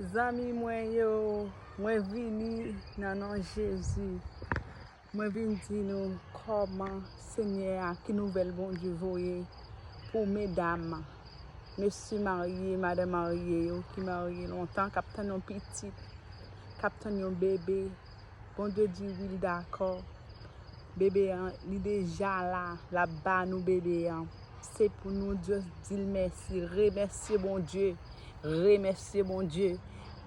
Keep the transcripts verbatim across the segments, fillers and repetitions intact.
Zanmi mwen yo, mwen vini nan non Jezi. Mwen vin di nou kòman Senyè a, ki nouvèl Bondye voye pou medam, mesye marye, madanm marye yo ki marye lontan, k ap tann yon pitit, k ap tann yon bebe. Bondye di wi, li dakò. Bebe an, li deja la, l ap ba nou bebe an. Se pou nou just di l mèsi, remèsye Bondye, remèsye Bondye.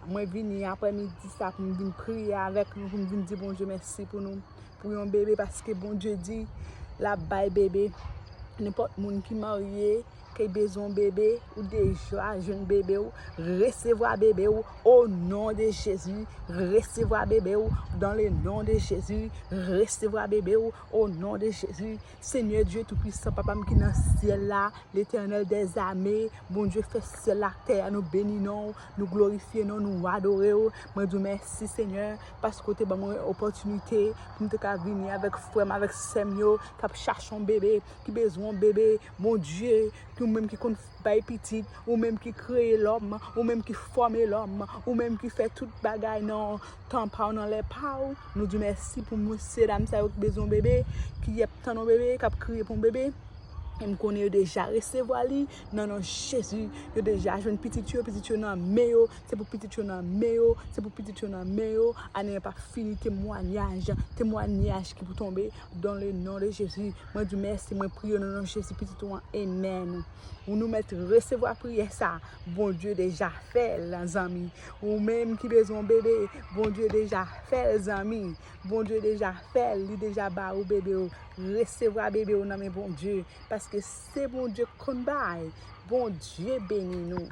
Mwen vini aprèmidi sa pou m vin priye avèk nou, pou m vin di Bondye mèsi pou nou, pou yon bebe, paske Bondye di l ap bay bebe. Nenpòt moun ki marye, ki bezwen bebe, ou deja jwenn bebe w, resevwa bebe w, o non de Jezi, resevwa bebe w, dans le nom de Jezi, resevwa bebe w, o non de Jezi. Senyè Dye Toupisan, Papa m ki nan syèl la, Letènèl dèzame, Bondye fè syèl la ak tè a, nou beni non w, nou glorifye non w, nou adore w. Mwen di w mèsi, Senyè, paske w te ban mwen opòtinite pou m te ka vini avèk frè m, avèk sè m yo, k ap chache yon bebe, ki bezwen yon bebe. Bondye, ki ou menm ki konn bay pitit, ou menm ki kreye lòm, ou menm ki fòme lòm, ou menm ki fè tout bagay nan tan pa w, nan lè pa w. Nou di mèsi pou mesye dam sa yo ki bezwen yon bebe, ki ap tann yon bebe, k ap kriye pou yon bebe. E m konnen yo deja resevwa li nan non Jezi. Yo deja jwenn pitit yo, pitit yo nan men yo. Se pou pitit yo nan men yo, se pou pitit yo nan men yo. Ane an p ap fini, temwanyaj, temwanyaj ki pou tonbe dans le nom de Jezi. Mwen di mèsi, mwen priye nan non Jezi, pitit ou an, amèn. Ou nou mèt resevwa priyè sa. Bondye deja fè l, zanmi. Ou menm ki bezwen bebe, Bondye deja fè l, zanmi. Bondye deja fè l, li deja ba ou bebe w. Resevwa bebe w nan men Bondye, paske se Bondye k konn bay. Bondye beni nou.